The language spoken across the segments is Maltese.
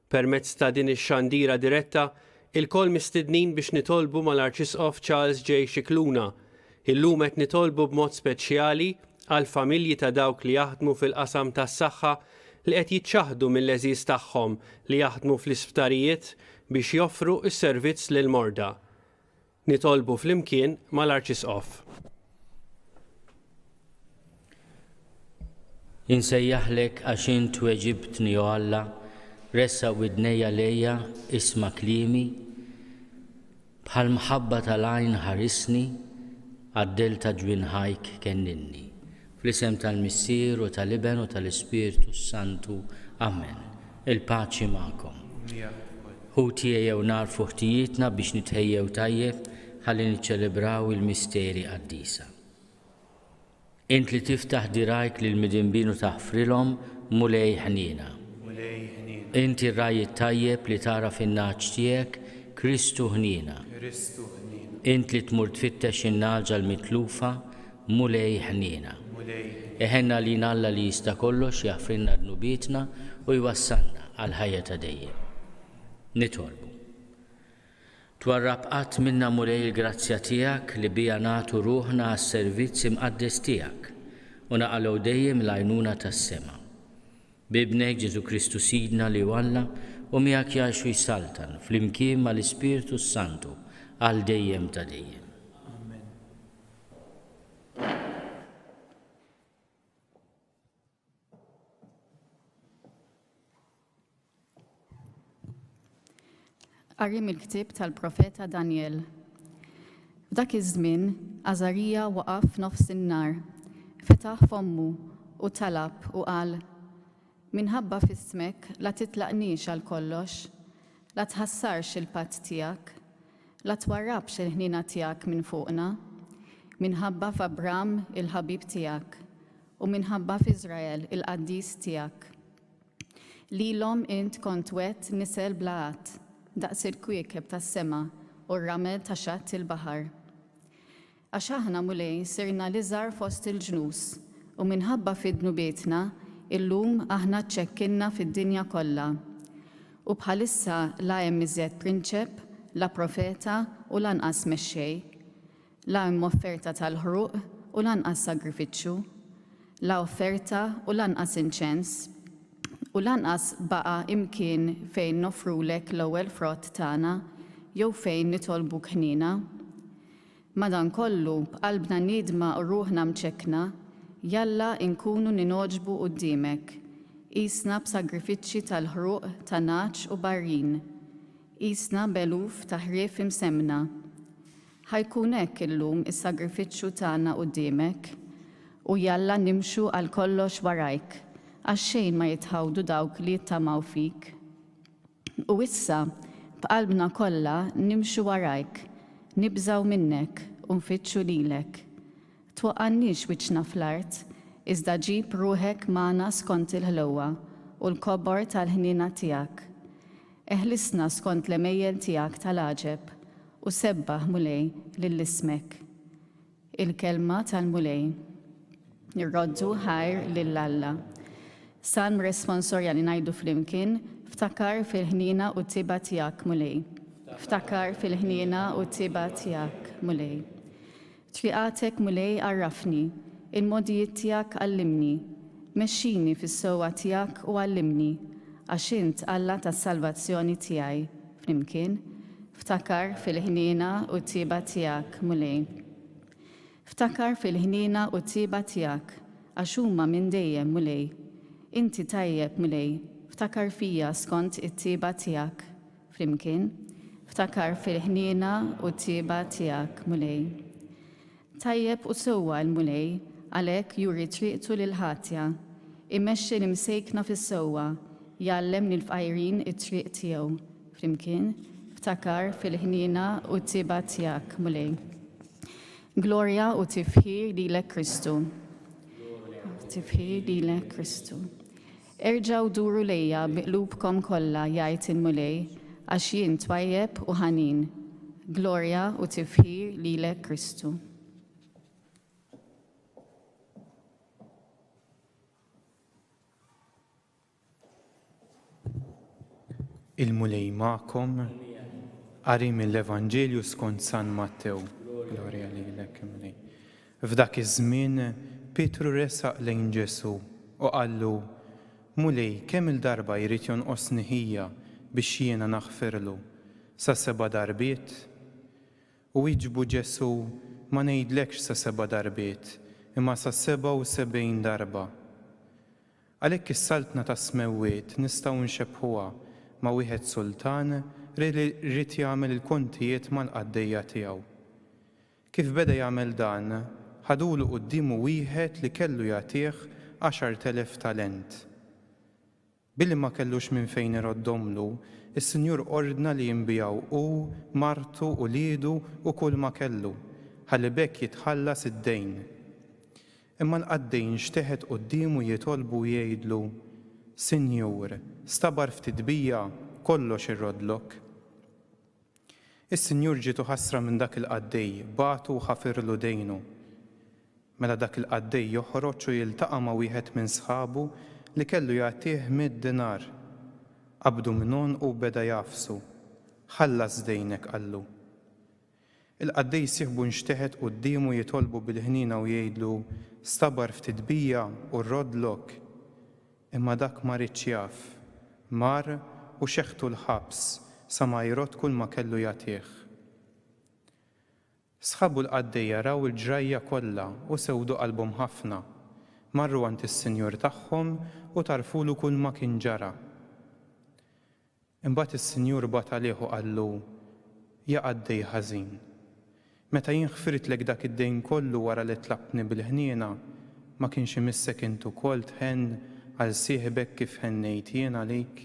Permezz ta' din ix-xandira diretta, ilkoll mistednin biex nitolbu mal-Arċisqof Charles J. Scicluna. Illum qed nitolbu b'mod speċjali għall-familji ta' dawk li jaħdmu fil-qasam tas-saħħa li qed jiċċaħħdu mill-għeżież tagħhom li jaħdmu fl-isptarijiet biex joffru s-servizz lill-morda. Nitolbu flimkien mal-Arċisqof. Insejjaħlek għax int weġibtni, o Alla, ressaq widnejja lejja, isma' kliemi. Bħall-mħabba tal-għajn ħarisni, għad-dell ta' ġwinħajk kenninni. Fl-isem tal-Missier u tal-Iben u tal-Ispirtu s-Santu. Amen. Il-paċi magħkom. Ħuti ejjew nagħrfu ħtijietna biex nitħejjew tajjeb ħalli niċċelebraw il-misteri qaddisa. Int li tiftaħ dirgħajk lill-midinbin u taħfrilhom, Mulej ħniena. Int ir-ragħaj it-tajjeb li tagħraf in-nagħaġ tiegħek, Kristu ħniena. Int li tmur tfittex in-nagħġa l-mitlufa, Mulej ħniena. Iħenn għalina Alla li jista' kollox jaħfrilna dnubietna u jwassalna għall-ħajja ta' dejjem. Nitolbu. Twarrab qatt minna Mulej il-grazzja tiegħek li biha nagħtu ruħna għas-servizz imqaddes tiegħek u naqalgħu dejjem l-għajnuna tas-sema. B'Ibnek Ġesù Kristu Sidna li hu Alla u miegħek jgħix u jsaltan flimkien mal-Ispirtu s-Santu għal dejjem ta' dejjem. Amen. Qari mill-ktieb tal-profeta Danjel. F'dak iż-żmien Għażarija waqaf f'nofs in-nar, fetaħ fommu u talab u qal, Minħabba f'ismek la titlaqniex għal kollox, la tħassarx il-patt tiegħek, La twarrabx il-ħniena tiegħek minn fuqna, minħabba f'Abram il-ħabib tiegħek, u minħabba f'Iżrael il-qaddis tiegħek. Lilhom int kont wegħedt nisel bla għadd, daqs il-kwiekeb tas-sema u r-ramel ta' xatt il-baħar. Għax aħna, Mulej, sirna l-iżgħar fost il-ġnus, u minħabba fi dnubietna, illum aħna ċċekkinna fid-dinja kollha. U bħalissa la hemm iżjed prinċep, la profeta u lanqas mexxej. La hemm offerta tal-ħruq u lanqas sagrifiċċju, la offerta u lanqas inċens, u lanqas baqa' imkien fejn noffrulek l-ewwel frott tagħna jew fejn nitolbuk ħniena. Madankollu, b'qalbna niedma u ruħna mċekkna, jalla nkunu ningħoġbu quddiemek, qisna b'sagrifiċċji tal-ħruq ta' nagħaġ u barrin, qisna b'eluf ta' ħrief imsemmna. Ħa jkun hekk illum is-sagrifiċċju tagħna quddiemek, u jalla nimxu għalkollox warajk, għax xejn ma jitħawdu dawk li jittamaw fik. U issa, b'qalbna kollha nimxu warajk, nibżgħu minnek u nfittxu lilek. Twaqqgħanniex wiċċna fl-art, iżda ġib ruħek magħna skont il-ħlewwa u l-kobor tal-ħniena tiegħek. Eħlisna skont l-għemejjel tiegħek tal-għaġeb, u sebbaħ, Mulej, lil ismek. Il-Kelma tal-Mulej. Nirroddu ħajr lil Alla. Salm responsorjali ngħidu flimkien, Ftakar fil-ħniena u t-tjieba tiegħek, Mulej. Ftakar fil-ħniena u t-tjieba tiegħek, Mulej. Triqatek, Mulej, għarrafni, il-mogħdijiet tiegħek għallimni. Mexxini fis-sewwa tiegħek u għallimni, għax int Alla tas-salvazzjoni tiegħi. Flimkien, Ftakar fil-ħniena u t-tjieba tiegħek, Mulej. Ftakar fil-ħniena u t-tjieba tiegħek, għax huma minn dejjem, Mulej. Inti tajjeb, Mulej, ftakar fija skont it-tjieba tiegħek. Flimkien, Ftakar fil-ħniena u t-tjieba tiegħek, Mulej. Tajjeb u sewwa l-Mulej, għalhekk juri triqtu lill-ħatja. Imexxi l-imsejkna fis-sewwa, jgħallem lill-fqajrin it-triq tiegħu. Flimkien, ftakar fil-ħniena u t-tjieba tiegħek, Mulej. Glorja u tifħir lilek Kristu. Tifħir lilek Kristu. Erġgħu duru lejja bi qlubkom kollha, jgħid il-Mulej, għax jien twajjeb u ħanin. Glorja u tifħir lilek Kristu. Il-Mulej magħkom. Qari mill-Evanġelju skont San Mattew. Glorja lilek, Mulej. F'dak iż-żmien, Pietru resaq lejn Ġesù u qallu, Mulej, kemm-il darba jrid jonqosni ħija biex jiena naħfirlu? Sa seba' darbiet? U wieġbu Ġesù, Ma ngħidlekx sa seba' darbiet, imma sa 77 darba. Għalhekk is-Saltna tas-Smewwiet nistgħu nxebbħuha ma' wieħed sultan li ried jagħmel il-kontijiet mal-qaddejja tiegħu. Kif beda jagħmel dan, ħadulu quddiemu wieħed li kellu jagħtih 10,000 talent. Billi ma kellux minn fejn iroddhomlu, is-sinjur ordna li jinbiegħu hu, martu, uliedu u kulma kellu, ħalli b'hekk jitħallas id-dejn. Imma l-qaddej inxteħet quddiemu jitolbu u jgħidlu, 'Sinjur, stabar ftit bija, kollox irroddlok. Is-sinjur ġietu ħasra minn dak il-qaddej, bagħtu u ħafirlu dejnu. Mela dak il-qaddej joħroġ u jiltaqa' ma' wieħed minn sħabu li kellu jagħtih mitt dinar. Qabdu minn għonqu u beda jagħfsu. Ħallas dejnek, qallu. Il-qaddej sieħbu nxteħet quddiemu jitolbu bil-ħniena u jgħidlu, 'Stabar ftit bija u rroddlok. Imma dak ma riedx jaf. Mar u xeħtu l-ħabs sa ma jrodd kulma kellu jagħtih. Sħabu l-qaddejja raw il-ġrajja kollha u sewdu qalbhom ħafna. Marru għand is-sinjur tagħhom u tgħarrfulu kulma kien ġara. Imbagħad is-sinjur bagħat għalih u qallu, 'Ja qaddej ħażin! Meta jien ħfirtlek dak id-dejn kollu wara li tlabtni bil-ħniena, ma kienx imissek int ukoll tħenn għal sieħbek kif ħennejt jien għalik?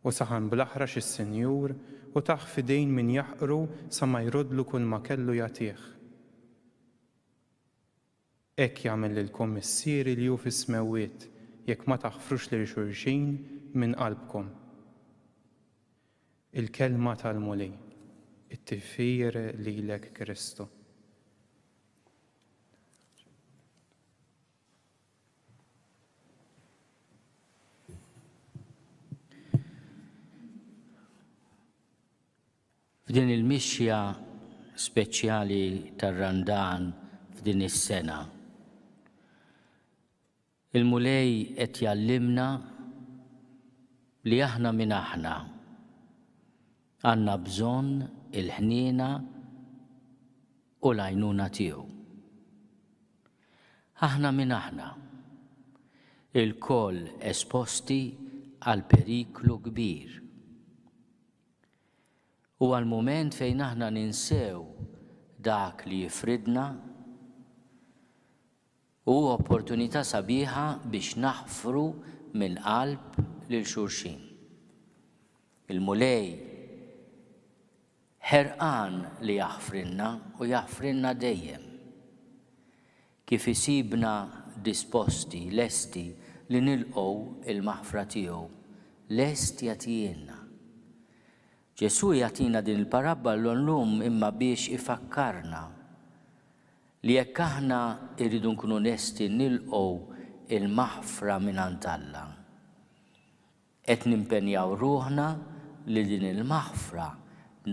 U saħan bl-aħrax is-sinjur u tah f'idejn min jaħqru sa ma jroddlu kulma kellu jagħtih. Hekk jagħmel lilkom Missieri li hu fis-smewwiet jekk ma taħfrux lil xulxin minn qalbkom. Il-Kelma tal-Mulej. It-tifhir lilek Kristu. F'din il-mixja speċjali tar-Randan f'din is-sena, il-Mulej qed jgħallimna li aħna min aħna għandna bżonn il-ħniena u l-għajnuna tiegħu. Aħna min aħna, ilkoll esposti għal periklu kbir. Huwa l-mument fejn aħna ninsew dak li jifridna u hu opportunità sabiħa biex naħfru mill-qalb lil xulxin. Il-Mulej ħerqan li jaħfrilna u jaħfrilna dejjem. Kif isibna disposti, lesti li nilqgħu l-maħfra tiegħu, lest jagħtihielna. Ġesù jagħtina din il-parabba llum imma biex ifakkarna li jekk aħna rridu nkunu lesti nilqgħu l-maħfra mingħand Alla, qed nimpenjaw ruħna li din il-maħfra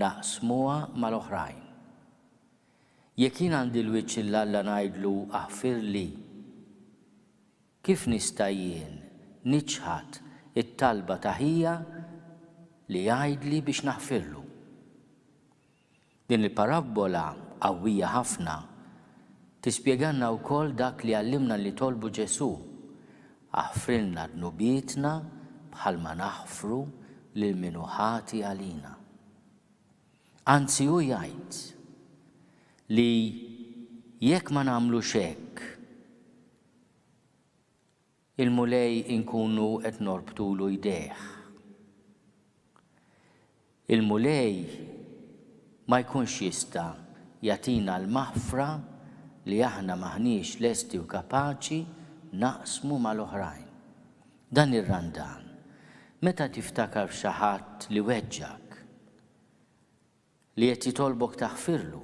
naqsmuha mal-oħrajn. Jekk jien għandi l-wiċċ 'l Alla ngħidlu aħfirli, kif nista' jien niċħad it-talba ta' ħija li jgħidli biex naħfirlu? Din il-parabbola qawwija ħafna tispjegalna wkoll dak li għallimna nitolbu Ġesù, Aħfrilna dnubietna bħalma naħfru lil min hu ħati għalina. Anzi hu jgħid li jekk ma nagħmlux hekk, il-Mulej inkunu qed norbtulu jdejh. Il-Mulej ma jkunx jista' jagħtina l-maħfra li aħna m'aħniex lesti u kapaċi naqsmu mal-oħrajn. Dan ir-Randan, meta tiftakar f'xi ħadd li weġġgħek, li qed jitolbok taħfirlu,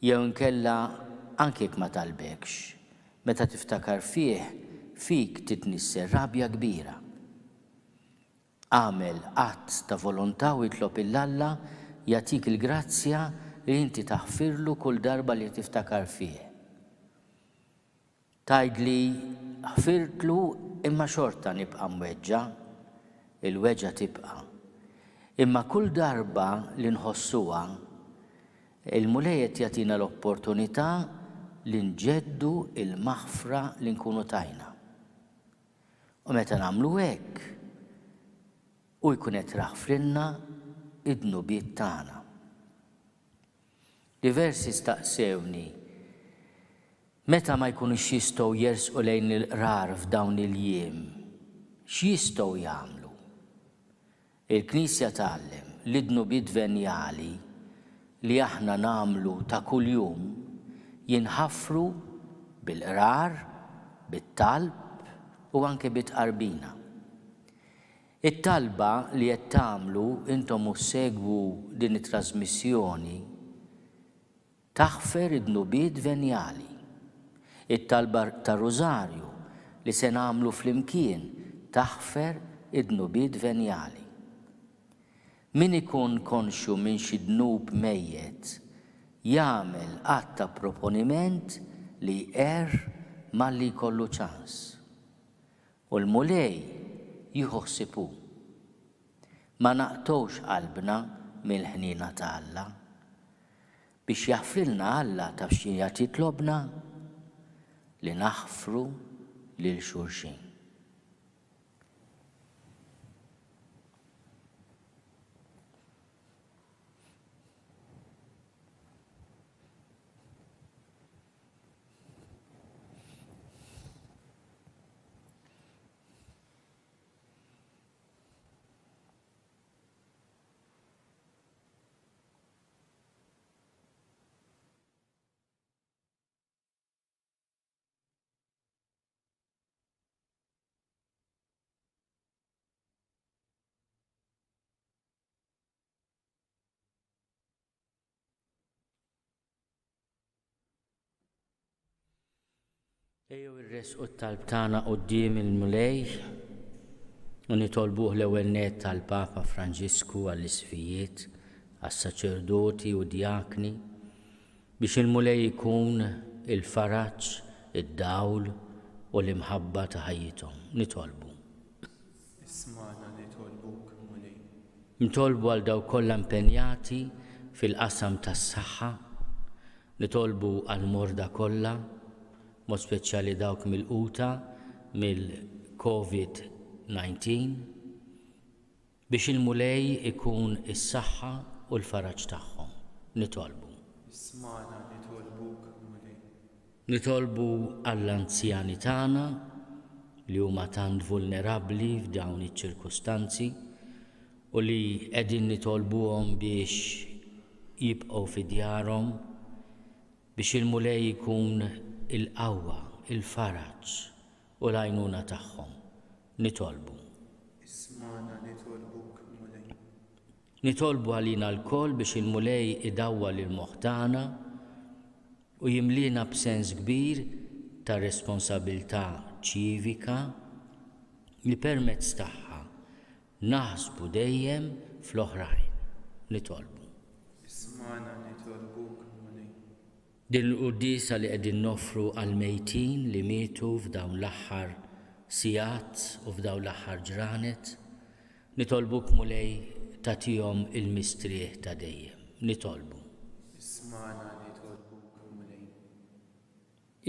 jew inkella anke jekk ma talbekx, meta tiftakar fih, fik titnissel rabja kbira. Agħmel att ta' volontà u itlob 'il Alla jagħtik il-grazzja li inti taħfirlu kull darba li tiftakar fih. Tgħidli ħfirtlu imma xorta nibqa' mweġġa'. Il-weġgħa tibqa'. Imma kull darba li nħossuha, il-Mulej qed jagħtina l-opportunità li nġeddu l-maħfra li nkunu tajna. U meta nagħmlu hekk, hu jkun qed jaħfrilna d-dnubiet tagħna. Diversi staqsewni meta ma jkunux jistgħu jersqu lejn il-qrar f'dawn il-jiem, x'jistgħu jagħmlu? Il-Knisja tgħallem li d-dnubiet venjali li aħna nagħmlu ta' kuljum jinħafru bil-qrar, bit-talb u anke bit-tqarbina. It-talba li qed tagħmlu intom u ssegwu din it-trasmissjoni taħfer id-dnubiet venjali. It-talba tar-Rużarju li se nagħmlu flimkien taħfer id-dnubiet venjali. Min ikun konxju minn xi dnub mejjet jagħmel att ta' proponiment li jqerr malli jkollu ċans. U l-Mulej jieħu ħsieb hu. Ma naqtgħux qalbna mill-ħniena ta' Alla. Biex jaħfrilna Alla taf x'qiegħed jitlobna? Li naħfru lil xulxin. Ejjew irressqu t-talb tagħna quddiem il-Mulej u nitolbuh l-ewwel nett għall-Papa Franġisku, għall-isqfijiet, għas-saċerdoti u djakni, biex il-Mulej ikun il-faraġ, id-dawl u l-imħabba ta' ħajjithom. Nitolbu. Ismagħna nitolbuk, Mulej. Nitolbu għal dawk kollha impenjati fil-qasam tas-saħħa, Nitolbu għall-morda kollha, b'mod speċjali dawk milquta mill-Covid 19, biex il-Mulej ikun is-saħħa u l-faraġ tagħhom. Nitolbu. Ismagħna nitolbuk, Mulej. Nitolbu għall-anzjani tagħna li huma tant vulnerabbli f'dawn iċ-ċirkustanzi u li qegħdin nitolbuhom biex jibqgħu fi djarhom, biex il-Mulej ikun il-qawwa, il-faraġ u l-għajnuna tagħhom. Nitolbu. Ismagħna nitolbuk, Mulej. Nitolbu għalina lkoll biex il-Mulej idawwal il-moħħ tagħna u jimliena b'sens kbir ta' responsabilità ċivika li permezz tagħha Naħsbu dejjem fl-oħrajn. Nitolbu. Ismagħna nitolbuk, Mulej. Din il-quddiesa li qegħdin noffru għall-mejtin li mietu f'dawn l-aħħar sigħat u f'dawn l-aħħar ġranet, nitolbuk Mulej tagħtihom il-mistrieħ ta' dejjem. Nitolbu. Ismagħna nitolbuk, Mulej.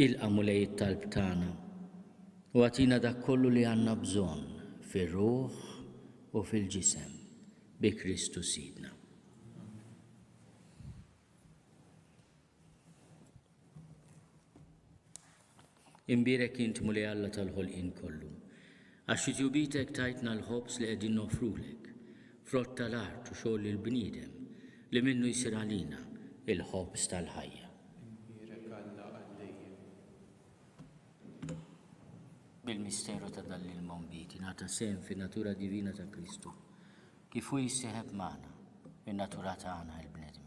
Ilqa' Mulej it-talb tagħna u agħtina dak kollu li għandna bżonn fir-ruħ u fil-ġisem, bi Kristu Sidna. Imbierek int Mulej Alla tal-ħolqien kollu, għax fi tjubitek tajtna l-ħobż li qegħdin noffrulek, frott tal-art u xogħol il-bniedem, li minnu jsir għalina il-ħobż tal-ħajja. Imbierek Alla għal dejjem. Bil-misteru ta' dan l-ilma nbid ingħata sehem fin-natura divina ta' Kristu, kif hu jissieħeb magħna, in-natura tagħna il-bnedmin.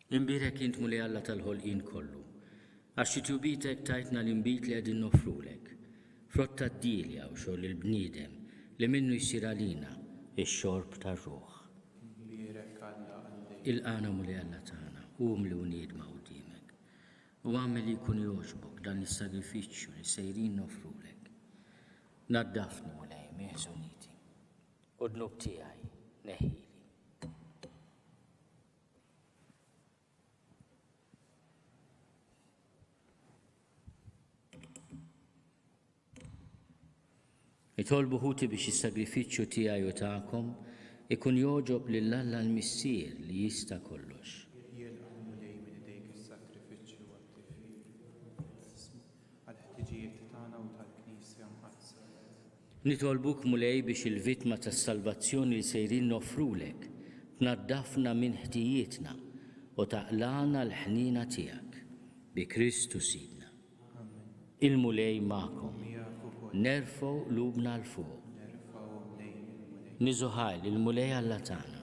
Imbierek int Mulej Alla tal-ħolqien kollu, għax xi tjubitek tajtna l-inbid li qegħdin noffrulek, frott tad-dielja u xogħol il-bniedem li minnu jsir għalina x-xorb tar-ruħ. Imbierek Alla għal dejjem. Ilqagħna Mulej Alla tagħna, umli u niedma quddiemek, u agħmel li jkun jogħġbok dan is-sagrifiċċju li sejrin noffrulek. Naddafni, Mulej, minn ħżuniti, u d-dnub tiegħi neħħili. Nitolbu ħuti biex is-sagrifiċċju tiegħi u tagħkom ikun jogħġob lil Alla l-Missier li jista' kollox. Jilqa' l-Mulej minn idejk is-sagrifiċċju għat-tifħir u l-ismu, għall-ħtiġijiet tagħna u tal-Knisja Mqaddsa. Nitolbuk, Mulej, biex il-vittma tas-salvazzjoni li sejrin noffrulek tnaddafna minn ħtijietna u taqlagħna l-ħniena tiegħek. Bi Kristu Sidna. Il-Mulej magħkom. Nerfgħu qlubna 'l fuq. Niżu ħajr lill-Mulej Alla tagħna.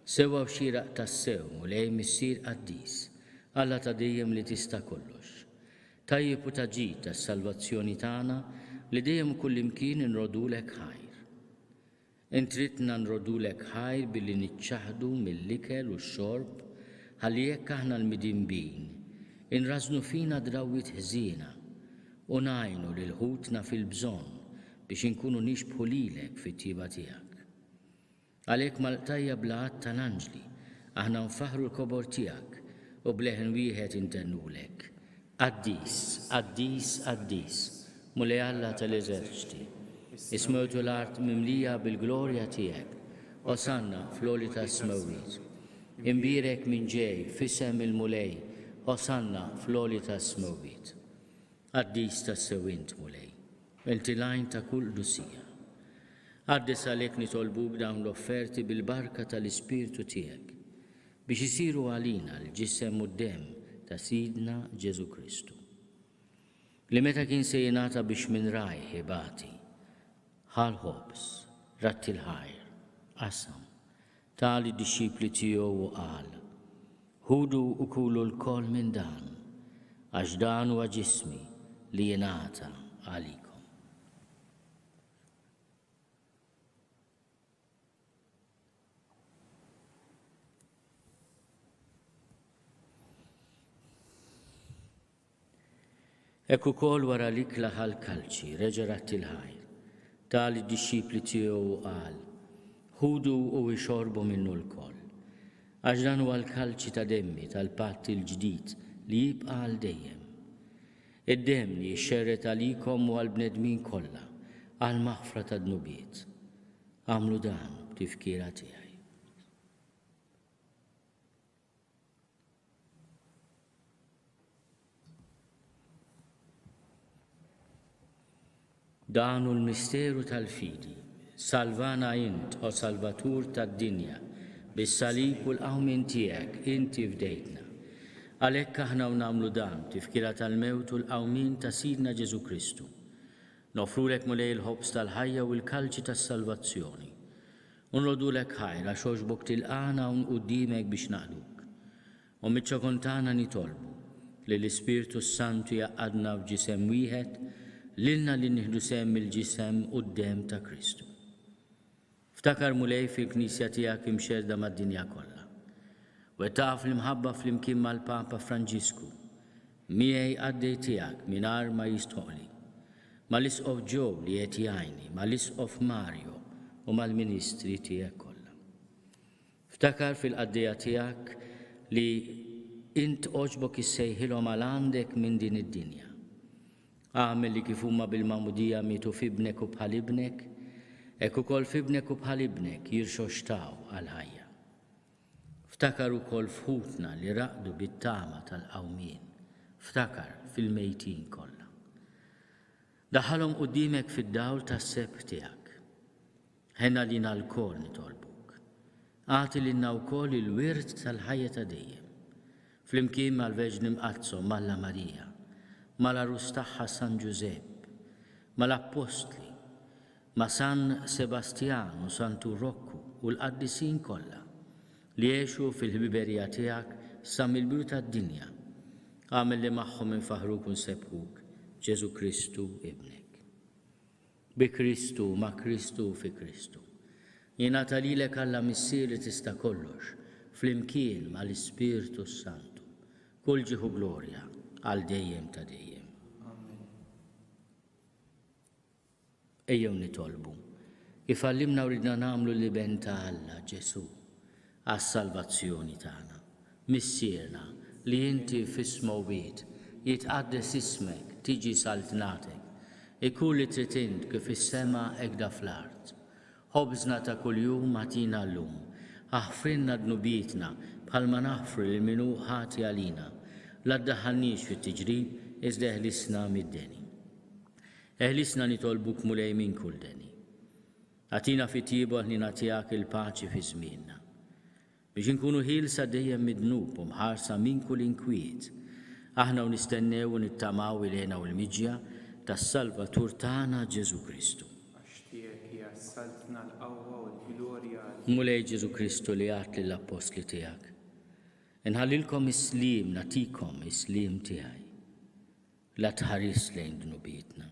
Sewwa u xieraq tassew, Mulej Missier qaddis, Alla ta' dejjem li tista' kollox. Tajjeb u ta' ġid għas-salvazzjoni tagħna li dejjem u kullimkien inroddulek ħajr. Int ridtna nroddulek ħajr billi niċċaħħdu mill-ikel u x-xorb ħalli hekk aħna l-midinbin inrażżnu fina drawwiet ħżiena u ngħinu lil ħutna fil-bżonn biex inkunu nixbħu lilek fit-tjieba tiegħek. Għalhekk mal-qtajja bla għadd tal-anġli, aħna nfaħħru l-kobor tiegħek u b'leħen wieħed intennulek, Qaddis, qaddis, qaddis, Mulej Alla tal-eżerċti! Is-smewwiet u l-art mimlija bil-glorja tiegħek. Osanna fl-għoli tas-smewwiet. Imbierek min ġej f'isem il-Mulej, Osanna fl-għoli tas-smewwiet. Qaddis tassew int, Mulej, inti l-għajn ta' kull qdusija. Qaddes għalhekk nitolbuk dawn l-offerti bil-barka tal-Ispirtu tiegħek, biex isiru għalina l-ġisem u d-demm ta' Sidna Ġesù Kristu. Li meta kien se jingħata biex minn rajh ibati, ħa l-ħobż, radd il-ħajr, qasam, Ta lid-dixxipli tiegħu u qal, Ħudu u kulu lkoll minn dan, għax dan huwa ġismi li jingħata għalikom. Hekk ukoll wara l-ikla ħa l-kalċi, reġa' radd il-ħajr, ta lid-dixxipli tiegħu u qal, Ħudu u ixorbu minnu lkoll. Għax dan huwa l-kalċi ta' demmi tal-patt il-ġdid li jibqa' għal dejjem. Id-demm li jixxerred għalikom u għall-bnedmin kollha għall-maħfra tad-dnubiet. Agħmlu dan b'tifkira tiegħi. Dan hu l-misteru tal-fidi. Salvana int, o Salvatur tad-dinja, bis-salib u l-qawmien tiegħek inti fdejtna. Għalhekk aħna u nagħmlu dan b'tifkira tal-mewt u l-qawmien ta' Sidna Ġesù Kristu. Noffrulek Mulej il-ħobż tal-ħajja u l-kalċi tas-salvazzjoni. U nroddulek ħajr għax għoġbok tilqagħna hawn quddiemek biex naqduk. U miċ-ċokon tagħna nitolbu li l-Ispirtu s-Santu jgħaqqadna f'ġisem wieħed lilna li nieħdu sehem mill-ġisem u d-demm ta' Kristu. Ftakar Mulej fil-Knisja tiegħek imxerrda mad-dinja kollha. Wettaqha fl-imħabba flimkien mal-Papa Franġisku, miegħi qaddej tiegħek mingħajr ma jistħoqqli. Mal-Isqof Joe li qed jgħinni, mal-Isqof Mario u mal-ministri tiegħek kollha. Ftakar fil-qaddejja tiegħek li int għoġbok issejħilhom għal għandek minn din id-dinja. Agħmel li kif huma bil-magħmudija mietu f'Ibnek u bħal Ibnek, hekk ukoll f'Ibnek u bħal Ibnek jirxoxtaw għall-ħajja. Ftakar ukoll f'ħutna li raqdu bit-tama tal-qawmien. Ftakar fil-mejtin kollha. Daħħalhom quddiemek fid-dawl tas-sebħ tiegħek. Ħenn għalina lkoll nitolbuk. Agħti lilna wkoll il-wirt tal-ħajja ta' dejjem. Flimkien mal-Verġni Mqaddsa Omm Alla Marija, mal-għarus tagħha San Ġużepp, mal-Appostli, Ma' San Sebastjan u Santu Rokku u l-qaddisin kollha. Li għexu fil-ħbiberija tiegħek sa mill-bidu tad-dinja. Agħmel li magħhom infaħħruk u nsebbħuk, Ġesù Kristu, Ibnek. Bi Kristu, ma' Kristu u fi Kristu. Jingħata lilek Alla Missier li tista' kollox, flimkien mal-Ispirtu s-Santu, kull ġieħ u glorja għal dejjem ta' dejjem. Amen. Ejjew nitolbu, kif għallimna u ridna nagħmlu l-Iben ta' Alla, Ġesù, għas-salvazzjoni tagħna. Missierna, li inti fis-smewwiet, jitqaddes ismek, tiġi saltnatek. Ikun li trid int kif fis-sema hekk fl-art. Ħobżna ta' kuljum agħtina llum. Aħfrilna dnubietna bħalma naħfru lil min hu ħati għalina. La ddaħħalniex fit-tiġrib, iżda eħlisna mid-deni. Eħlisna nitolbuk Mulej minn kull deni. Agħtina fit-tjieba u l-ħniena tiegħek il-paċi fi żmienna. Biex inkunu ħielsa dejjem mid-dnub u mħarsa minn kull inkwiet. Aħna u nistennew u nittamaw il-hena u l-miġja tas-Salvatur tagħna Ġesù Kristu. Għax tiegħek hija s-saltna, l-qawwa u l-glorja għal. Mulej Ġesù Kristu li għedt lill-appostli tiegħek, Inħallilkom is-sliem, nagħtikom is-sliem tiegħi. La tħarisx lejn dnubietna,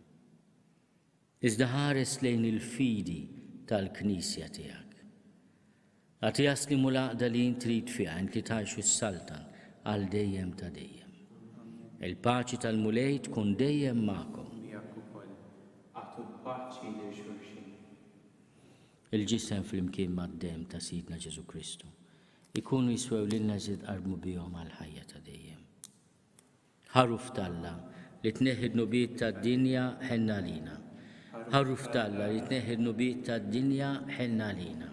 iżda ħares lejn il-fidi tal-Knisja tiegħek. Agħtiha s-sliem u l-għaqda li int trid fiha, int li tgħix u ssaltan għal dejjem ta' dejjem. Il-paċi tal-Mulej tkun dejjem magħkom. Miegħek ukoll. Agħtu l-paċi lil xulxin. Il-ġisem flimkien mad-demm ta' Sidna Ġesù Kristu jkunu jiswew lilna iżjed nqarrbu bihom għall-ħajja ta' dejjem. Ħaruf t'Alla, li tneħħi d-dnubiet tad-dinja, ħenn għalina. Ħaruf t'Alla, li tneħħi d-dnubiet tad-dinja, ħenn għalina.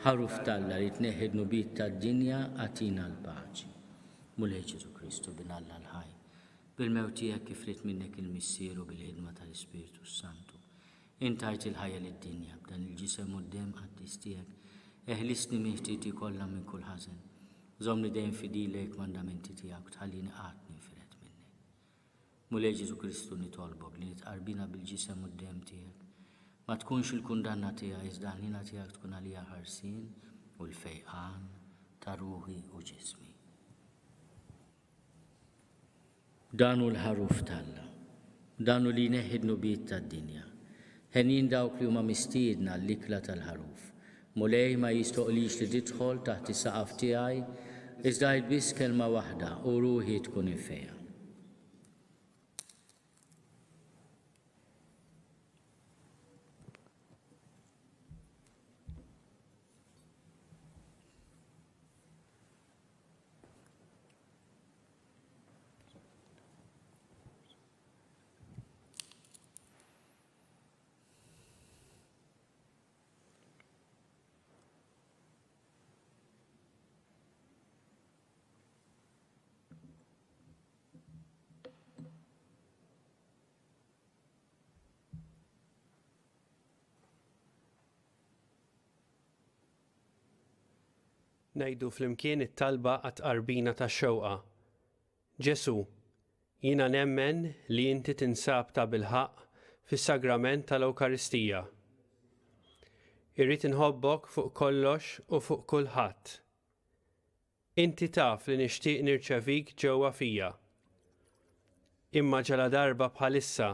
Ħaruf t'Alla, li tneħħi d-dnubiet tad-dinja, agħtina l-paċi. Mulej Ġesù Kristu, Bin Alla l-ħaj, bil-mewt tiegħek kif ried minnek il-Missier u bil-ħidma tal-Ispirtu s-Santu, int tajt il-ħajja lid-dinja b'dan il-ġisem u d-demm qaddis tiegħek, eħlisni minn ħtieti kollha minn kull ħażen. Żommni dejjem fidil lejn il-kmandamenti tiegħek u tħallini qatt ninfired minnek. Mulej Ġesù Kristu nitolbok li nitqarbina bil-ġisem u d-demm tiegħek. Ma tkunx il-kundanna tiegħi iżda l-ħniena tiegħek tkun għalija ħarsien u l-fejqan ta' ruħi u ġismi. Dan hu l-Ħaruf t'Alla. Dan hu li jneħħi d-dnubiet tad-dinja. Henjin dawk li huma mistiedna għall-ikla tal-Ħaruf. Mulej, ma jistoqlix li tidħol taħt is-saqaf tiegħi, iżda għid biss kelma waħda u ruħi tkun imfejqa. Ngħidu flimkien it-talba għat-tqarbina tax-xewqa. Ġesù, jiena nemmen li inti tinsab tabilħaqq fis-Sagrament tal-Ewkaristija. Irrid inħobbok fuq kollox u fuq kulħadd. Inti taf li nixtieq nirċevik ġewwa fija. Imma ġaladarba bħalissa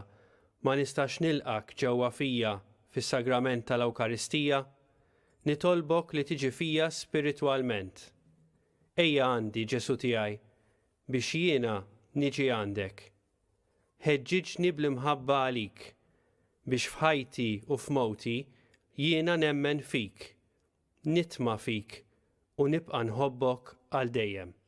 ma nistax nilqgħek ġewwa fija fis-Sagrament tal-Ewkaristija, nitolbok li tiġi fija spiritwalment. Ejja għandi, Ġesù tiegħi, biex jiena niġi għandek. Ħeġġiġni bl-imħabba għalik, biex f'ħajti u f'mewti jiena nemmen fik, nitma' fik u nibqa' nħobbok għal dejjem.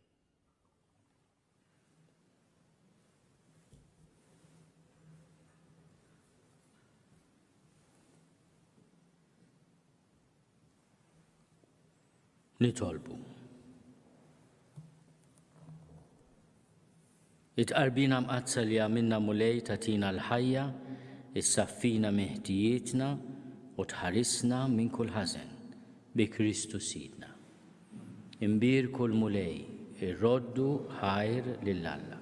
Nitolbu. It-tqarbina mqaddsa li għamilna Mulej tagħtina l-ħajja, issaffina minn ħtijietna u tħarisna minn kull ħażen, bi Kristu Sidna. Imbierku l-Mulej, irroddu ħajr lil Alla.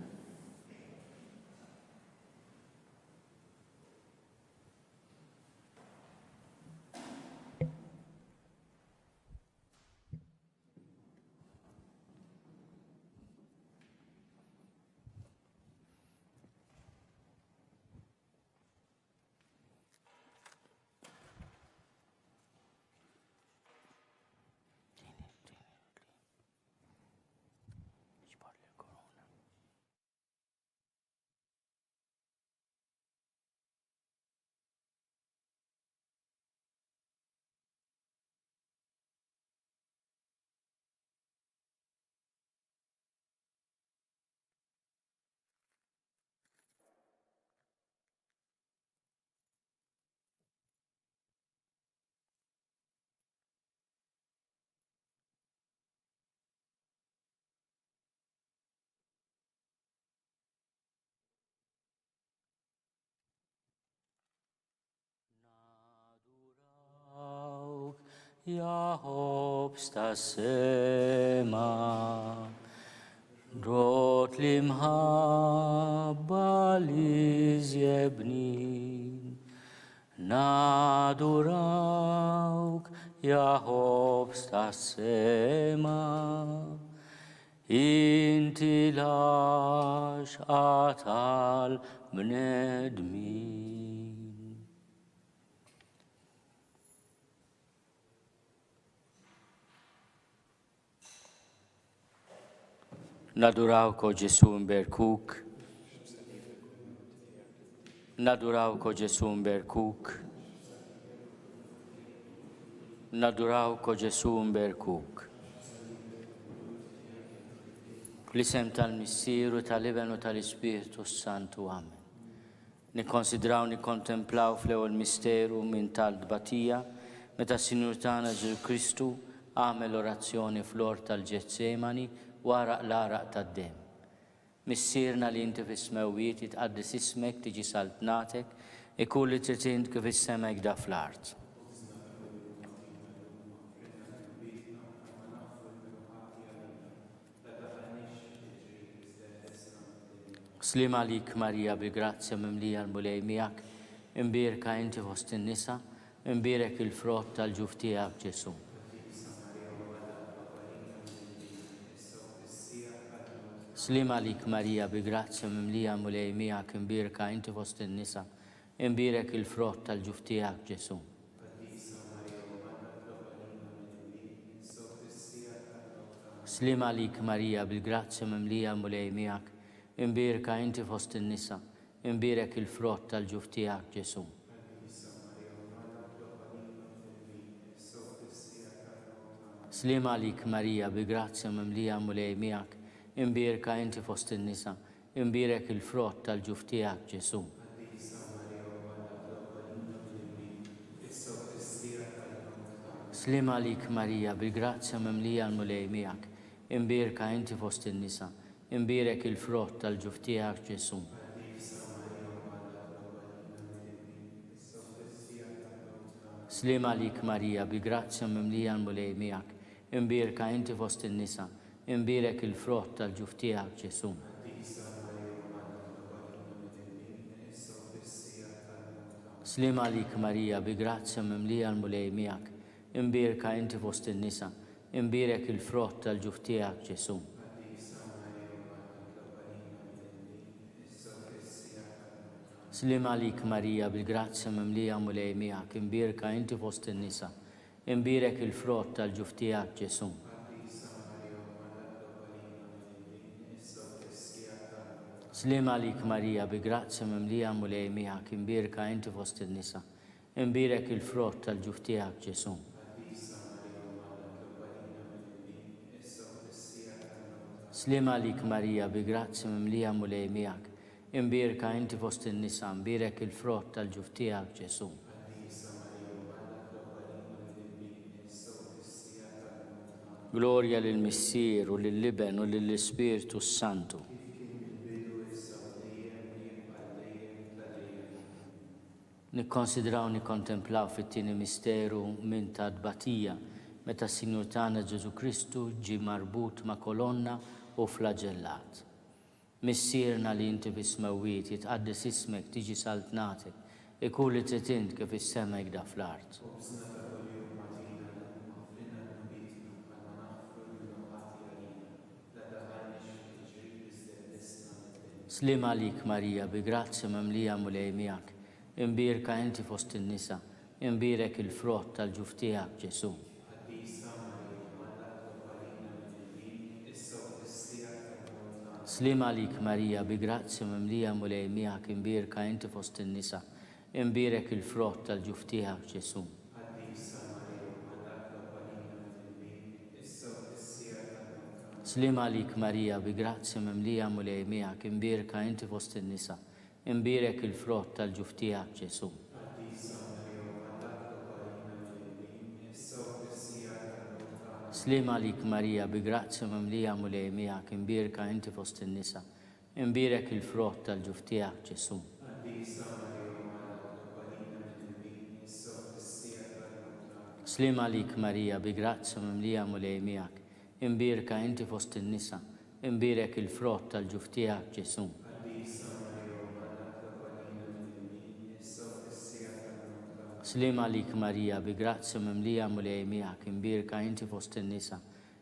Ja ħobż tas-sema, Frott l-imħabba l-iżjed bnin. Nadurawk, ja ħobż tas-sema, Inti l-għaxqa tal-bnedmin. Nadurawk, o Ġesù, nberkuk. Nadurawk, o Ġesù, nberkuk. Nadurawk, o Ġesù, nberkuk. Fl-isem tal-Missier u tal-Iben u tal-Ispirtu s-Santu. Amen. Nikkonsidraw nikkontemplaw fl-ewwel misteru minn tal-tbatija, meta s-Sinjur tagħna Ġesù Kristu għamel orazzjoni fl-ort tal-Ġetsemani u għaraq l-għaraq tad-demm. Missierna li inti fis-smewwiet, jitqaddes ismek, tiġi saltnatek, ikun li trid int kif fis-sema hekk da fl-art. Sliem għalik Marija bil-grazzja mimlija l-Mulej miegħek, imbierka inti fost in-nisa, imbierek il-frott tal-ġuf tiegħek Ġesù. Sliem għalik Marija bi grazzja mimlija l-Mulej miegħek, imbierka inti fost in-nisa, imbierek il-frott tal-ġuf tiegħek Ġesù. Qaddisa Marija Omm Alla itlob għalina midinbin, issa u fis-siegħa tal-mewt tagħna. Sliem għalik Marija bil-grazzja mimlija l-Mulej miegħek, imbierka inti fost in-nisa, imbierek il-frott tal-ġuf tiegħek Ġesù. Qaddisa Marija Omm Alla itlob għalina midinbin, issa u fis-siegħa tal-mewt tagħna. Sliem għalik Marija bi grazzja mimlija l-Mulej miegħek, imbierka inti fost in-nisa, Imbierek il-frott tal-ġuf tiegħek, Ġesù. Qaddisa Marija Omm Alla itlob għalina midinbin, issa u fis-siegħa tal-mewt tagħna. Sliem għalik Marija, bil-grazzja mimlija l-Mulej miegħek, imbierka inti fost in-nisa, imbierek il-frott tal-ġuf tiegħek, Ġesù. Qaddisa Marija Omm Alla itlob għalina midinbin, issa u fis-siegħa tal-mewt tagħna. Sliem għalik Marija, bil-grazzja mimlija l-Mulej miegħek, imbierka inti fost in-nisa, Imbierek il-frott tal-ġuf tiegħek, Ġesù. Qaddisa Marija Omm Alla itlob għalina midinbin, issa u fis-siegħa tal-mewt tagħna. Sliem għalik Marija, bi grazzja mimlija l-Mulej miegħek, imbierka inti fost in-nisa, imbierek il-frott tal-ġuf tiegħek, Ġesù. Qaddisa Marija Omm Alla itlob għalina midinbin, issa u fis-siegħa tal-mewt tagħna. Sliem għalik Marija, bil-grazzja mimlija Mulej miegħek, imbierka inti fost in-nisa, Imbierek il-frott tal-ġuf tiegħek, Ġesù. Qaddisa Marija Omm Alla itlob għalina midinbin, issa u fis-siegħa tal-mewt tagħna. Sliem għalik Marija, bi grazzja mimlija Mulej miegħek, imbierka inti fost in-nisa, imbierek il-frott tal-ġuf tiegħek, Ġesù. Qaddisa Marija Omm Alla itlob għalina midinbin, issa u fis-siegħa tal-mewt tagħna. Sliem għalik Marija, bi grazzja mimlija Mulej miegħek, Imbierka inti fost in-nisa, imbierek il-frott tal-ġuf tiegħek, Ġesù. Qaddisa Marija Omm Alla itlob għalina midinbin, issa u fis-siegħa tal-mewt tagħna. Glorja lill-Missier u lill-Iben u lill-Ispirtu s-Santu. Kif kien mill-bidu, issa u dejjem, u jibqa' għal dejjem ta' dejjem. Amen. Nikkonsidraw nikkontemplaw fit-tieni misteru minn ta' tbatija, meta s-Sinjur tagħna Ġesù Kristu ġie marbut ma' kolonna u flaġellat. Missierna li inti fis-smewwiet, jitqaddes ismek, tiġi saltnatek, ikun li trid int kif fis-sema hekk da fl-art. Ħobżna ta' kuljum agħtina llum, aħfrilna dnubietna, bħalma naħfru lil min hu ħati għalina. La ddaħħalniex fit-tiġrib iżda eħlisna mid-deni. Sliem għalik Marija, bi grazzja mimlija Mulej miegħek, imbierka inti fost in-nisa, Imbierek il-frott tal-ġuf tiegħek, Ġesù. Qaddisa Marija Omm Alla itlob għalina midinbin, issa u fis-siegħa tal-mewt tagħna. Sliem għalik Marija, bi grazzja mimlija Mulej miegħek imbierka inti fost in-nisa, imbierek il-frott tal-ġuf tiegħek, Ġesù. Qaddisa Marija Omm Alla itlob għalina midinbin, issa u fis-siegħa tal-mewt tagħna. Sliem għalik Marija, bi grazzja mimlija Mulej miegħek imbierka inti fost in-nisa, Imbierek il-frott tal-ġuf tiegħek, Ġesù. Qaddisa Marija Omm Alla itlob għalina midinbin, issa u fis-siegħa tal-mewt tagħna. Sliem għalik Marija, bi grazzja mimlija Mulej miegħek, imbierka inti fost in-nisa, imbierek il-frott tal-ġuf tiegħek, Ġesù. Qaddisa Marija Omm Alla itlob għalina midinbin, issa u fis-siegħa tal-mewt tagħna. Sliem għalik Marija bi grazzja mimlija Mulej miegħek, imbierka inti fost in-nisa, imbierek il-frott tal-ġuf tiegħek Ġesù. Qaddisa Marija Omm Alla itlob għalina midinbin, issa u fis-siegħa tal-mewt tagħna. Sliem għalik Marija bi grazzja mimlija Mulej miegħek, imbierka inti fost in-nisa,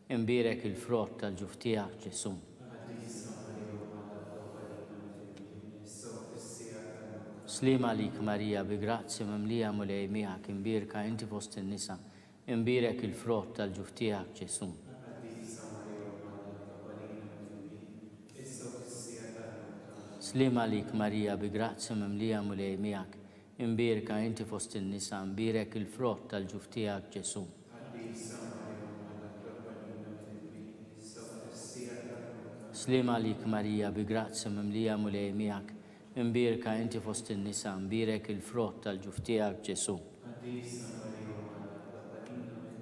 imbierek il-frott tal-ġuf tiegħek Ġesù. Qaddisa Marija Omm Alla itlob għalina midinbin, issa u fis-siegħa tal-mewt tagħna. Sliem għalik Marija bi grazzja mimlija Mulej miegħek, imbierka inti fost in-nisa, Imbierek il-frott tal-ġuf tiegħek, Ġesù. Qaddisa Marija Omm Alla itlob għalina midinbin, issa u fis-siegħa tal-mewt tagħna. Sliem għalik Marija bi grazzja mimlija Mulej miegħek, imbierka inti fost in-nisa, imbierek il-frott tal-ġuf tiegħek, Ġesù. Qaddisa Marija Omm Alla itlob għalina midinbin, issa u fis-siegħa tal-mewt tagħna. Sliem għalik Marija bi grazzja mimlija Mulej miegħek, Imbierka inti fost in-nisa, imbierek il-frott tal-ġuf tiegħek, Ġesù. Qaddisa Marija Omm Alla, itlob għalina midinbin,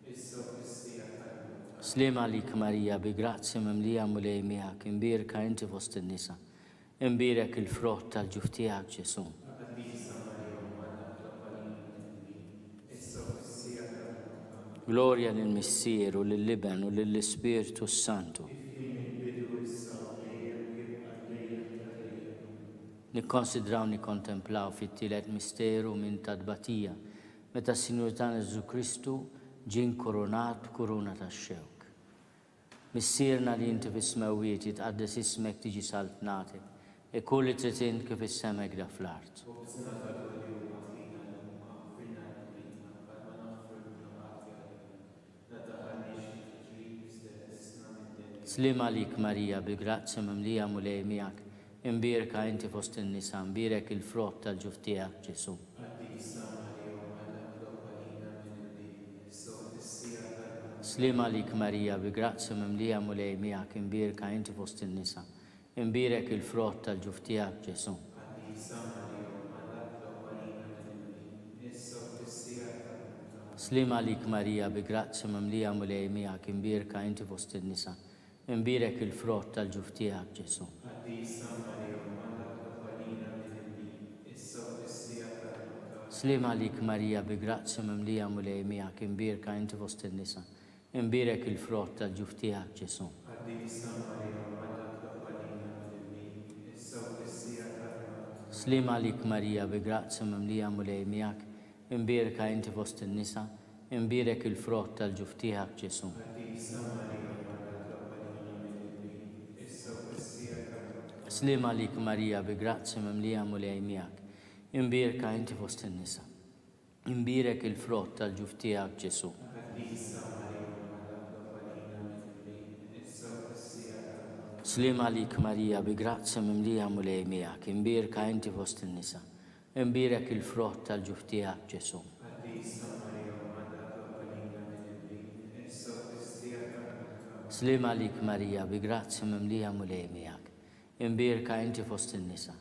issa u fis-siegħa tal-mewt tagħna. Sliem għalik Marija, bi grazzja mimlija Mulej miegħek, imbierka inti fost in-nisa, imbierek il-frott tal-ġuf tiegħek, Ġesù. Qaddisa Marija Omm Alla, itlob għalina midinbin, issa u fis-siegħa tal-mewt tagħna. Glorja lill-Missier u lill-Iben u lill-Ispirtu s-Santu. Kif kien mill-bidu, issa u dejjem u jibqa' għal dejjem ta' dejjem. Ammen. Nikkonsidraw nikkontemplaw fit-tielet misteru minn ta' tbatija, meta s-Sinjur tagħna Ġesù Kristu ġie nkurunat b'kuruna tax-xewk. Missierna li inti fis-smewwiet, jitqaddes ismek, tiġi saltnatek, ikun li trid int kif fis-sema hekk da fl-art. Ħobżna ta' kuljum agħtina llum, aħfrilna dnubietna, bħalma naħfru lil ħati għalina. La daħalniex fit-tiġrib iżda eħlisna mid-deni. Sliem għalik Marija bil-grazzja mimlija Mulej miegħek, imbierka inti fost in-nisa, imbierek il-frott tal-ġuf tiegħek Ġesù. Qaddisa Marija Omm Alla itlob għalina midinbin, issa u fis-siegħa tal-mewt tagħna. Sliem għalik Marija bi grazzja mimlija Mulej miegħek, imbierka inti fost in-nisa, Imbierek il-frott tal-ġuf tiegħek, Ġesù. Qaddisa Marija Omm Alla itlob għalina midinbin, issa u fis-siegħa tal-mewt tagħna. Sliem għalik Marija bi grazzja mimlija Mulej miegħek imbierka inti fost in-nisa, imbierek il-frott tal-ġuf tiegħek, Ġesù. Qaddisa Marija Omm Alla itlob għalina midinbin, issa u fis-siegħa tal-mewt tagħna. Sliem għalik Marija bi grazzja mimlija Mulej miegħek imbierka inti fost in-nisa, Imbierek il-frott tal-ġuf tiegħek, Ġesù. Qaddisa Marija Omm Alla itlob għalina midinbin, issa u fis-siegħa tal-mewt tagħna. Sliem għalik Marija bi grazzja mimlija Mulej miegħek, imbierka inti fost in-nisa, imbierek il-frott tal-ġuf tiegħek, Ġesù. Qaddisa Marija Omm Alla itlob għalina midinbin, issa u fis-siegħa tal-mewt tagħna. Sliem għalik Marija bi grazzja mimlija Mulej miegħek, imbierka inti fost in-nisa, Imbierek il-frott tal-ġuf tiegħek, Ġesù. Qaddisa Marija Omm Alla itlob għalina midinbin, issa u fis-siegħa tal-mewt tagħna. Sliem għalik Marija bi grazzja mimlija Mulej miegħek, imbierka inti fost in-nisa, imbierek il-frott tal-ġuf tiegħek, Ġesù. Qaddisa Marija Omm Alla itlob għalina midinbin, issa u fis-siegħa tal-mewt tagħna. Sliem għalik Marija bi grazzja mimlija Mulej miegħek, Imbierka inti fost in-nisa,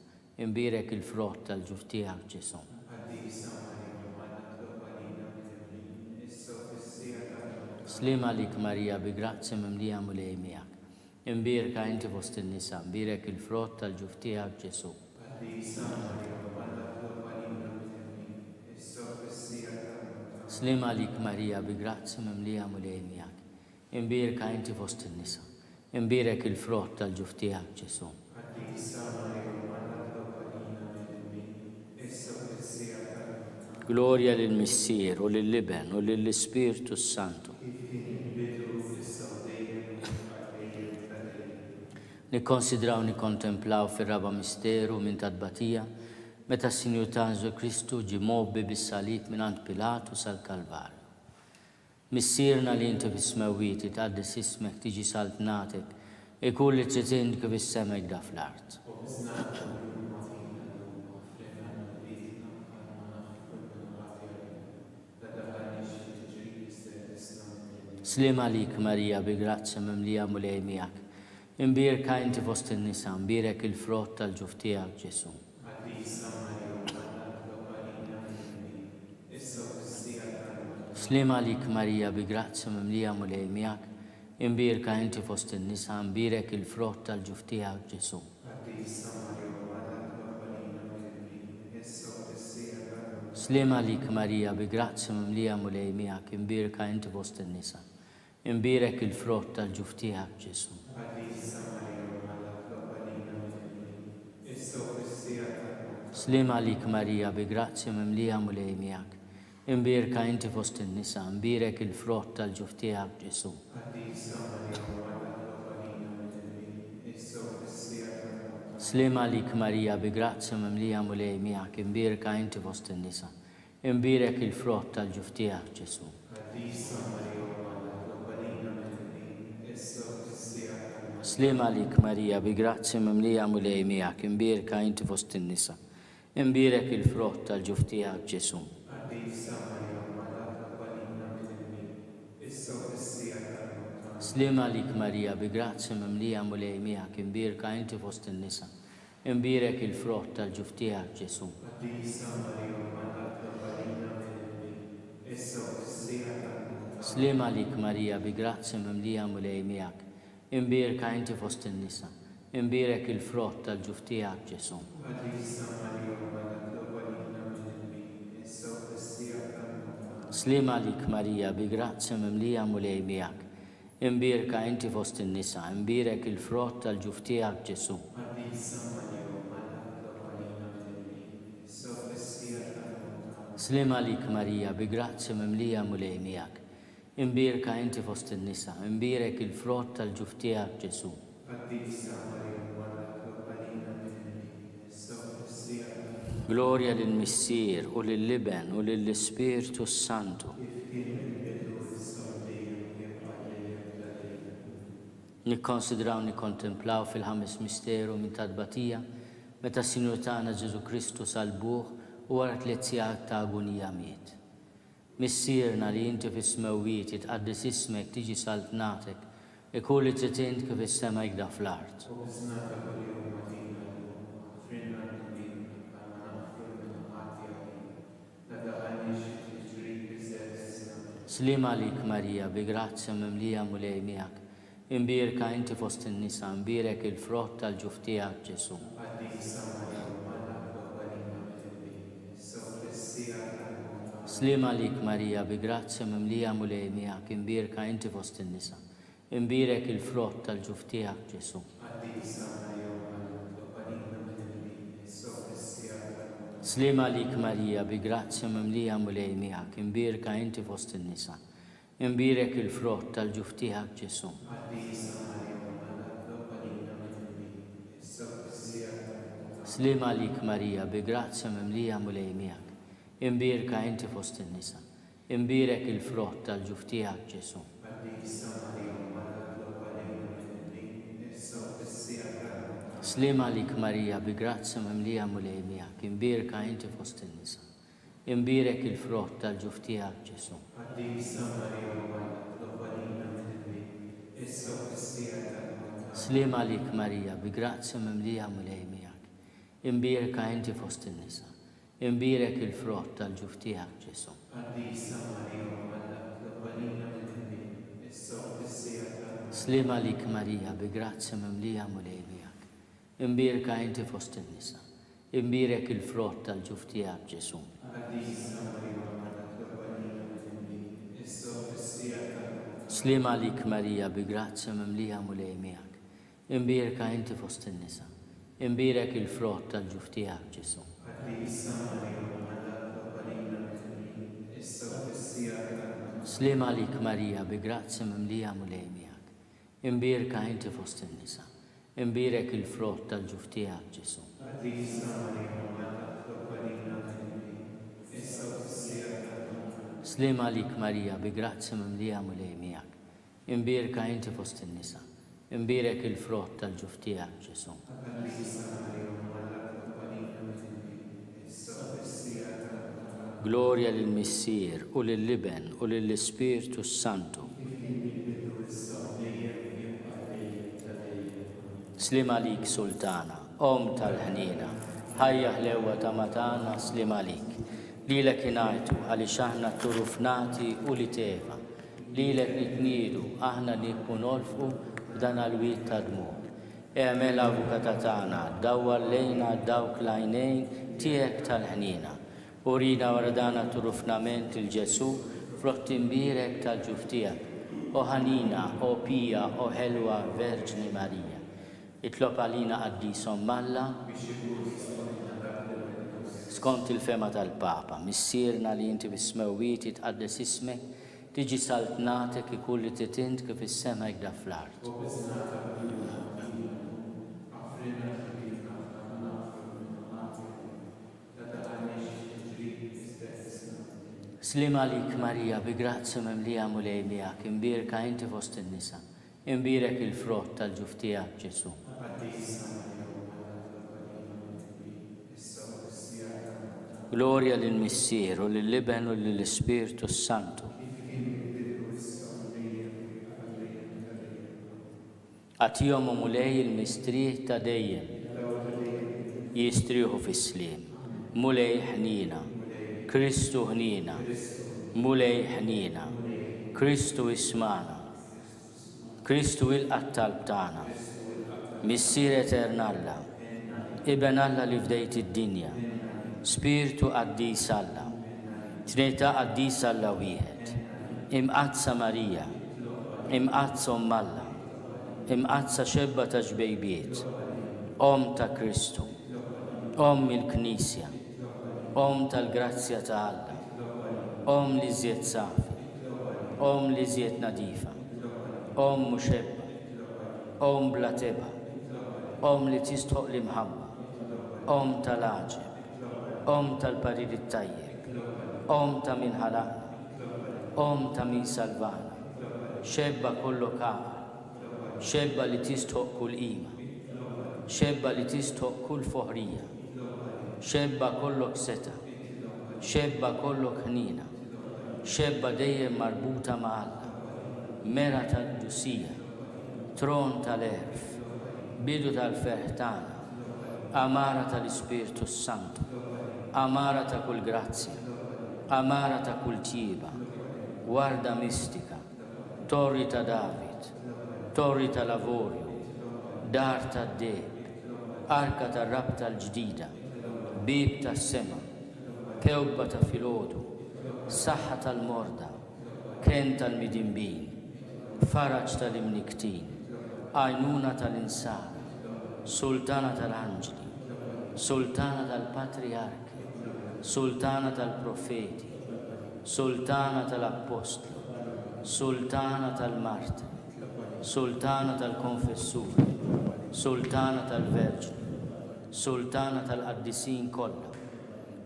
imbierek il-frott tal-ġuf tiegħek, Ġesù. Qaddisa Marija, Omm Alla, itlob għalina midinbin, issa u fis-siegħa tal-mewt tagħna. Sliem għalik Marija, bi grazzja mimlija Mulej miegħek. Imbierka inti fost in-nisa, imbierek il-frott tal-ġuf tiegħek, Ġesù. Qaddisa Marija, Omm Alla, itlob għalina midinbin, issa u fis-siegħa tal-mewt tagħna. Sliem għalik Marija, bi grazzja mimlija Mulej miegħek. Imbierka inti fost in-nisa. Imbierek il-frott tal-ġuf tiegħek, Ġesù. Qaddisa Marija Omm Alla itlob għalina midinbin, issa u fis-siegħa tal-mewt tagħna. Glorja lill-Missier, u lill-Iben, u lill-Ispirtu s-Santu. Kif kien il-bidu, issa u dejjem, u jibqa' dejjem ta' dejjem. Nikkonsidraw nikkontemplaw fir-raba' misteru minn ta' tbatija, meta s-Sinjur tagħna Ġesù Kristu ġie mgħobbi bis-salib mingħand Pilatu sal-Kalvarju. Missierna li inti fis-smewwiet, jitqaddes ismek, tiġi saltnatek, ikun li trid int kif fis-sema hekk da fl-art. Ħobżna ta' kuljum agħtina llum, aħfrilna dnubietna bħalma naħfru lil ħati għalina. La daħħalniex fi tiġrib iżda eħlisna mid-deni. Sliem għalik Marija bi grazzja mimlija Mulej miegħek. Imbierka inti fost in-nisa, mbierek il-frott tal-ġuf tiegħek Ġesù. Qaddisa Marija Omm Alla itlob għalina midinbin, issa u fis-siegħa tal-mewt tagħna. Sliem għalik Marija bi grazzja mimlija Mulej miegħek, imbierka inti fost in-nisa, mbierek il-frott tal-ġuf tiegħek Ġesù. Qaddisa Marija Omm Alla itlob għalina midinbin, issa u fis-siegħa tal-mewt tagħna. Sliem għalik Marija bi grazzja mimlija Mulej miegħek imbierka inti fost in-nisa. Imbierek il-frott tal-ġuf tiegħek Ġesù. Qaddisa Marija Omm Alla tlob għalina midinbin, issa u fis-siegħa tal-mewt tagħna. Sliem għalik Marija bi grazzja mimlija Mulej miegħek. Imbierka inti fost in-nisa, imbierek il-frott tal-ġuf tiegħek Ġesù. Qaddisa Marija Omm Alla tlob għalina midinbin, issa u fis-siegħa tal-mewt tagħna. Sliem għalik Marija bi grazzja mimlija Mulej miegħek, imbierka inti fost in-nisa, Imbierek il-frott tal-ġuf tiegħek, Ġesù. Qaddisa Marija Omm Alla tlob għalina midinbin, issa u fis-siegħa tal-mewt. Sliem għalik Marija bi grazzja mimlija Mulej miegħek, imbierka inti fost in-nisa. Imbierek il-frott tal-ġuf tiegħek, Ġesù. Qaddisa Marija Omm Alla tlob għalina midinbin, issa u fis-siegħa tal-mewt tagħna. Sliem għalik Marija bi grazzja mimlija Mulej miegħek, imbierka inti fost in-nisa. Imbierek il-frott tal-ġuf tiegħek, Ġesù. Qaddisa Marija Omm Alla tlob għalina midinbin, issa u fis-siegħa tal-mewt tagħna. Sliem għalik Marija bi grazzja mimlija Mulej miegħek, imbierka inti fost in-nisa, imbierek il-frott tal-ġuf tiegħek, Ġesù. Qaddisa Marija Omm Alla tlob għalina midinbin, issa u fis-siegħa tal-mewt tagħna. Sliem għalik Marija bi grazzja mimlija Mulej miegħek, Imbierka inti fost in-nisa, imbierek il-frott tal-ġuf tiegħek, Ġesù. Qaddisa Marija Omm Alla tlob għalina midinbin, issa u fis-siegħa tal-mewt tagħna. Sliem għalik Marija, bi grazzja mimlija Mulej miegħek. Imbierka inti fost in-nisa, imbierek il-frott tal-ġuf tiegħek, Ġesù. Qaddisa Marija Omm Alla tlob għalina midinbin, issa u fis-siegħa tal-mewt tagħna. Glorja lill-Missier, u lill-Iben, u lill-Ispirtu s-Santu. Kif kien mill-bidu, issa u dejjem, u jibqa' dejjem ta' dejjem. Nikkonsidraw nikkontemplaw fil-ħames misteru minn ta' tbatija, meta s-Sinjur tagħna Ġesù Kristu sallbuh u wara tliet sigħat ta' agunija miet. Missierna li inti fis-smewwiet, jitqaddes ismek, tiġi saltnatek, ikun li trid int kif is-sema jgda fl-art. Ħobżna ta' kuljum agħtina llum, aħfrilna dnubietna bħalma naħfru lil min hu ħati għalina. La daħħalniex fit-tiġrib iżda eħlisna mill. Sliem għalik Marija, bi grazzja mimlija Mulej miegħek, Imbierka inti fost in-nisa, imbierek il-frott tal-ġuf tiegħek, Ġesù. Qaddisa Marija Omm Alla tlob għalina midinbin, issa u fis-siegħa tal-mewt tagħna. Sliem għalik Marija, bi grazzja mimlija Mulej miegħek, imbierka inti fost in-nisa, imbierek il-frott tal-ġuf tiegħek, Ġesù. Qaddisa Marija Omm Alla tlob għalina midinbin, issa u fis-siegħa tal-mewt tagħna. Sliem għalik Marija, bi grazzja mimlija Mulej miegħek, imbierka inti fost in-nisa, Imbierek il-frott tal-ġuf tiegħek, Ġesù. Qaddisa Marija Omm Alla tlob għalina midinbin, issa u fis-siegħa tal-mewt tagħna. Sliem għalik Marija, bi grazzja mimlija Mulej miegħek. Imbierka inti fost in-nisa. Imbierek il-frott tal-ġuf tiegħek, Ġesù. Qaddisa Marija Omm Alla tlob għalina midinbin, issa u fis-siegħa tal-mewt tagħna. Sliem għalik Marija, bi grazzja mimlija Mulej miegħek. Imbierka inti fost in-nisa. Imbierek il-frott tal-ġuf tiegħek, Ġesù. Qaddisa Marija Omm Alla, tlob għalina midinbin, issa u fis-siegħa tal-mewt tagħna. Sliem għalik Marija, bi grazzja mimlija Mulej miegħek. Imbierka inti fost in-nisa. Imbierek il-frott tal-ġuf tiegħek, Ġesù. Qaddisa Marija Omm Alla, tlob għalina midinbin, issa u fis-siegħa tal-mewt tagħna. Sliem għalik Marija, bi grazzja mimlija Mulej miegħek. Imbierka inti fost in-nisa. Imbierek il-frott tal-ġuf tiegħek, Ġesù. Qaddisa Marija Omm Alla tlob għalina midinbin, issa u fis-siegħa tal-mewt tagħna. Sliem għalik Marija bi grazzja mimlija Mulej miegħek. Imbierka inti fost in-nisa. Imbierek il-frott tal-ġuf tiegħek, Ġesù. Qaddisa Marija Omm Alla tlob għalina midinbin, issa u fis-siegħa tal-mewt tagħna. Sliem għalik Marija bi grazzja mimlija Mulej miegħek. Imbierka inti fost in-nisa. Imbierek il-frott tal-ġuf tiegħek, Ġesù. Qaddisa Marija Omm Alla tlob għalina midinbin, issa u fis-siegħa tal-mewt tagħna. Sliem għalik Marija, bi grazzja mimlija Mulej miegħek. Imbierka inti fost in-nisa. Imbierek il-frott tal-ġuf tiegħek, Ġesù. Qaddisa Marija Omm Alla tlob għalina midinbin, issa u fis-siegħa tal-mewt tagħna. Glorja lill-Missier, u lill-Iben, u lill-Ispirtu s-Santu. Kif kien mill-bidu, issa u dejjem, u jibqa' dejjem ta' dejjem. Amen. Sliem għalik Sultana, Omm tal-ħniena, ħajja ħlewwa tama tagħna, sliem għalik. Lilek ingħajtu, għaliex aħna t-turufnati ulied Eva. Lilek nitniedu, aħna nibku nolfqu f'dan għall-wied ta' dmugħ. Egħmel avukata tagħna, dawwar lejna dawk l-għajnejn tiegħek tal-ħniena. Urina wara dan għat-turufnament lil Ġesù, frott imbierek tal-ġuf tiegħek. O ħanina, o pija, o ħelwa Verġni Marija. Itlob għalina Qaddis Omm Alla. Biex inkunu nistgħu nilħaq dak li wegħedna. Skont il-fehma tal-Papa, Missierna li inti fis-smewwiet jitqaddes ismek, tiġi saltnatek, ikun li trid int kif fis-sema hekk fl-art. O biżna ta' qbilna agħtina llum, aħfrilna dnubietna bħalma naħfru lil min hu ħati għalina. La taqgħalniex f'tiġrib iżda eħlisna mid-dnub. Sliem għalik Marija, bi grazzja mimlija Mulej miegħek, imbierka inti fost in-nisa, imbierek il-frott tal-ġuf tiegħek Ġesù. Qaddisa Marija Omm Alla itlob għalina midinbin, issa u fis-siegħa ta' mewtna. Glorja lill-Missier u lill-Iben u lill-Ispirtu s-Santu. Kif kien fil-bidu, issa u dejjem, għal dejjem ta' dejjem. Amen. Agħtihom, o Mulej, il-mistrieħ ta' dejjem. Jistrieħu fis-sliem. Mulej, ħniena. Kristu, ħniena. Mulej, ħniena. Kristu, ismagħna. Kristu, ilqa' t-talb tagħna. Missier etern Alla, Iben Alla li fdejt id-dinja, Spirtu qaddis Alla, Trinità qaddisa Alla wieħed, Imqaddsa Marija, Imqaddsa Omm Alla, Imqaddsa xebba ta' ġbejbiet, Omm ta' Kristu, Omm il-Knisja, Omm tal-grazzja ta' Alla, Omm l-iżjed safi, Omm l-iżjed nadifa, Omm u xebba, Omm bla tebgħa, Omm li tistħoq l-imħabba, Omm tal-għaġeb, Omm tal-parir it-tajjeb, Omm ta' min ħalaqna, Omm ta' min salvana, xebba kollok għaqal, xebba li tistħoqq kull qima, xebba li tistħoqq kull foħrija, xebba kollok setgħa, xebba kollok ħniena, xebba dejjem marbuta ma' Alla, mera tal-qdusija, tron tal-għerf, bidu tal-ferħ tagħna, għamara tal-Ispirtu s-Santu, għamara ta' kull grazzja, għamara ta' kull tjieba, warda mistika, torri ta' David, torri tal-avorju, dar tad-deheb, arka tar-rabta l-ġdida, bieb tas-sema, kewkba ta' filgħodu, saħħa tal-morda, kenn tal-midinbin, faraġ tal-imnikktin, għajnuna tal-insara, sultana tal-anġli, sultana tal-patrijarki, sultana tal-profeti, sultana tal-appostli, sultana tal-martri, sultana tal-konfessuri, sultana tal-verġni, sultana tal-qaddisin kollha,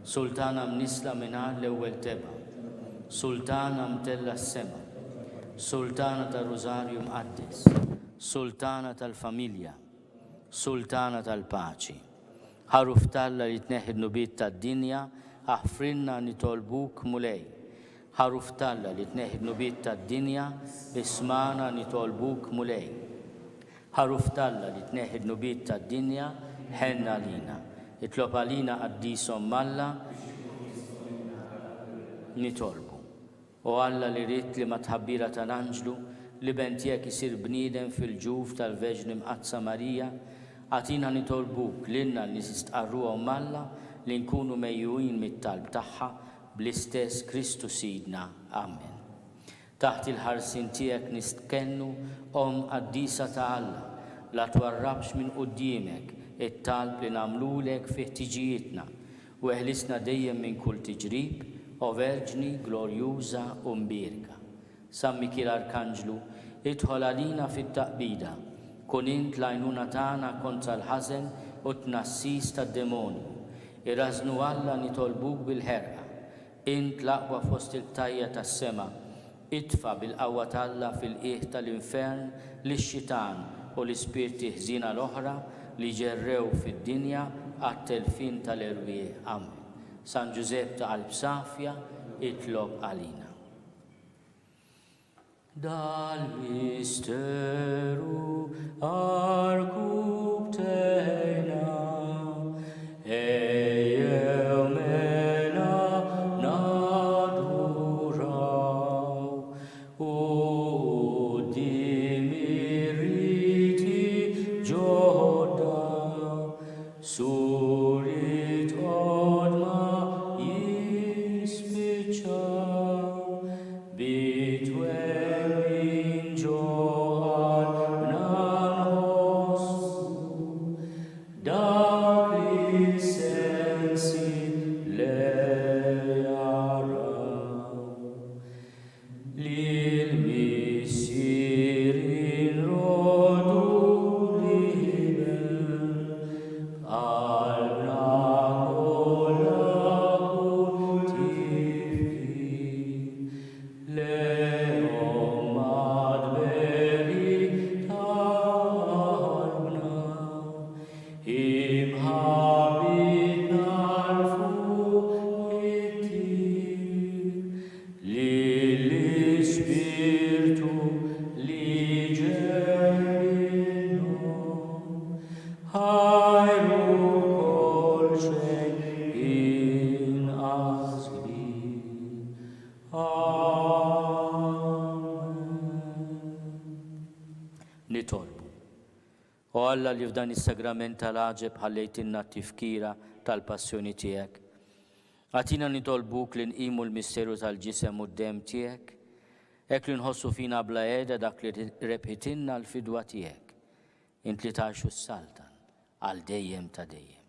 Sultana mnissla mingħajr l-ewwel tebgħa, Sultana mtellgħa s-sema, Sultana tar-Rużarju Mqaddes, Sultana tal-familja, Sultana tal-paċi. Ħaruf t'Alla li tneħħi d-dnubiet tad-dinja, aħfrilna nitolbuk Mulej. Ħaruf t'Alla li tneħħi d-dnubiet tad-dinja, ismagħna nitolbuk Mulej. Ħaruf t'Alla li tneħħi d-dnubiet tad-dinja, ħenn għalina. Itlob għalina Qaddis Omm Alla, nitolbu. O Alla li ridt li mat-tħabbira tal-anġlu, l-Iben tiegħek isir bniedem fil-ġuf tal-Verġni Mqaddsa Marija, agħtina nitolbuk lilna n-nies jistqarruha Omm Alla li nkunu megħjuin mit-talb tagħha bl-istess Kristu Sidna. Amen. Taħt il-ħarsien tiegħek nistkennu, Omm qaddisa ta' Alla, la twarrabx minn quddiemek it-talb li nagħmlulek fi ħtiġijietna, u eħlisna dejjem minn kull tiġrib, O Verġni glorjuża u mbierka. San Mikiel Arkanġlu, idħol għalina fit-taqbida, kun int l-għajnuna tagħna kontra l-ħażen u t-tnassis tad-demonju. Irażżnu Alla nitolbuk bil-ħerqa, Int l-aqwa fost il-qtajja' tas-sema, itfa' bil-qawwa t'Alla fil-qiegħ tal-infern lix-xitan u l-ispirti ħżiena l-oħra li ġerrew fid-dinja għat-telfien tal-erwieħ. Amen. San Ġużepp ta' qalb safja, itlob għalina. Dal-misteru għarkub tejna, ejjew mela naduraw, u quddiem ir-riti ġodda, suriet qodma jissemgħu. Ħajru kull xejn inqas kbir. Amen. Nitolbu. O Alla li f'dan is-sagrament tal-għaġeb ħallejtilna t-tifkira tal-passjoni tiegħek, agħtina nitolbuk li nqimu l-misteru tal-ġisem u d-demm tiegħek, hekk li nħossu fina bla heda dak li rebħitilna l-fidwa tiegħek, int li tgħix u ssaltan għal dejjem ta' dejjem.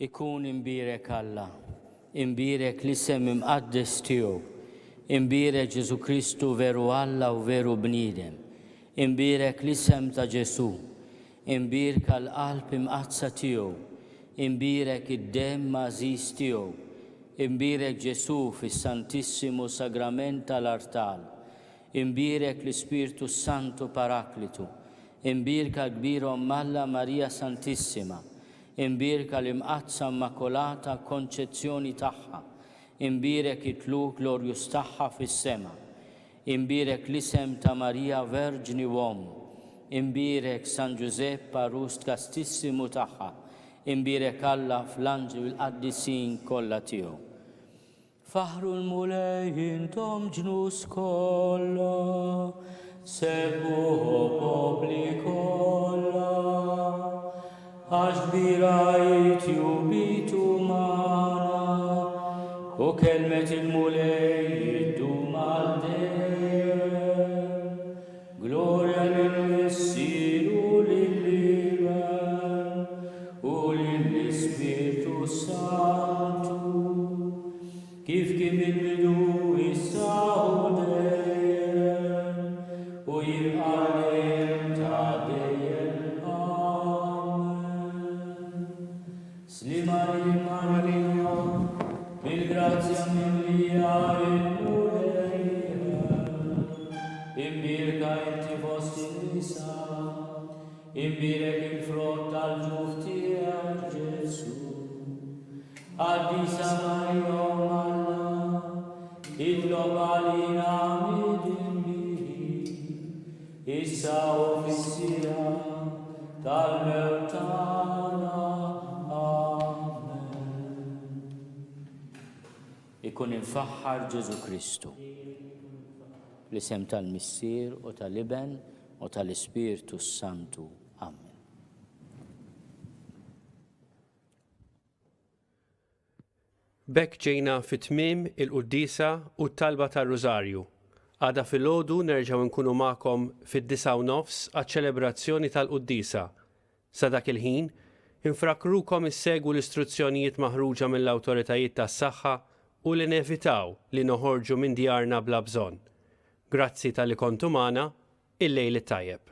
Ikun imbierek Alla, imbierek l-isem imqaddes tiegħu, imbierek Ġesù Kristu veru Alla u veru bniedem, imbierek l-isem ta' Ġesù, imbierka l-qalb imqaddsa tiegħu, imbierek id-demm għażiż tiegħu, imbierek Ġesù fis-Santissimu Sagrament tal-artal, imbierek l-Ispirtu s-Santu Paraklitu, imbierka l-kbira Omm Alla Marija Santissima, Imbierka l-Imqaddsa Immakolata Konċezzjoni tagħha, imbierek it-tlugħ glorjuż tagħha fis-sema. Imbierek l-isem ta' Marija Verġni u Omm, imbierek San Ġużepp għarus kastissimu tagħha, imbierek Alla fl-anġli u l-qaddisin kollha tiegħu. Faħħru l-Mulej intom ġnus kollha, sebbħuh o popli kollha. Għax kbira hi tjubitu magħna, u kelmet il-Mulej iddum għal dejjem. Glorja lill-Missier u lill-Iben u lill-Ispirtu s-Santu, kif kien mill-bidu, issa u dejjem, u jibqa' dejjem ta' dejjem. Amen. Sliem għalik Marija, bil-grazzja mimlija il-Mulej miegħek. Imbierka inti fost in-nisa, imbierek il-frott tal-ġuf tiegħek Ġesù. Qaddisa Marija Omm Alla, itlob għalina midinbin, Issa u fis-siegħa tal-mewt tagħna. Amen. Ikun imfaħħar Ġesù Kristu. Fl-isem tal-Missier u tal-Iben u tal-Ispirtu s-Santu. Amen. B'hekk ġejna fi tmiem il-quddiesa u t-talba tar-Rużarju. Għada filgħodu nerġgħu nkunu magħkom fid-disgħa u nofs għaċ-ċelebrazzjoni tal-quddiesa. Sa dak il-ħin, infrakkrukom issegwu l-istruzzjonijiet maħruġa mill-awtoritajiet tas-saħħa u li nevitaw li noħorġu minn djarna bla bżonn. Grazzi talli kontu magħna, il-lejl it-tajjeb.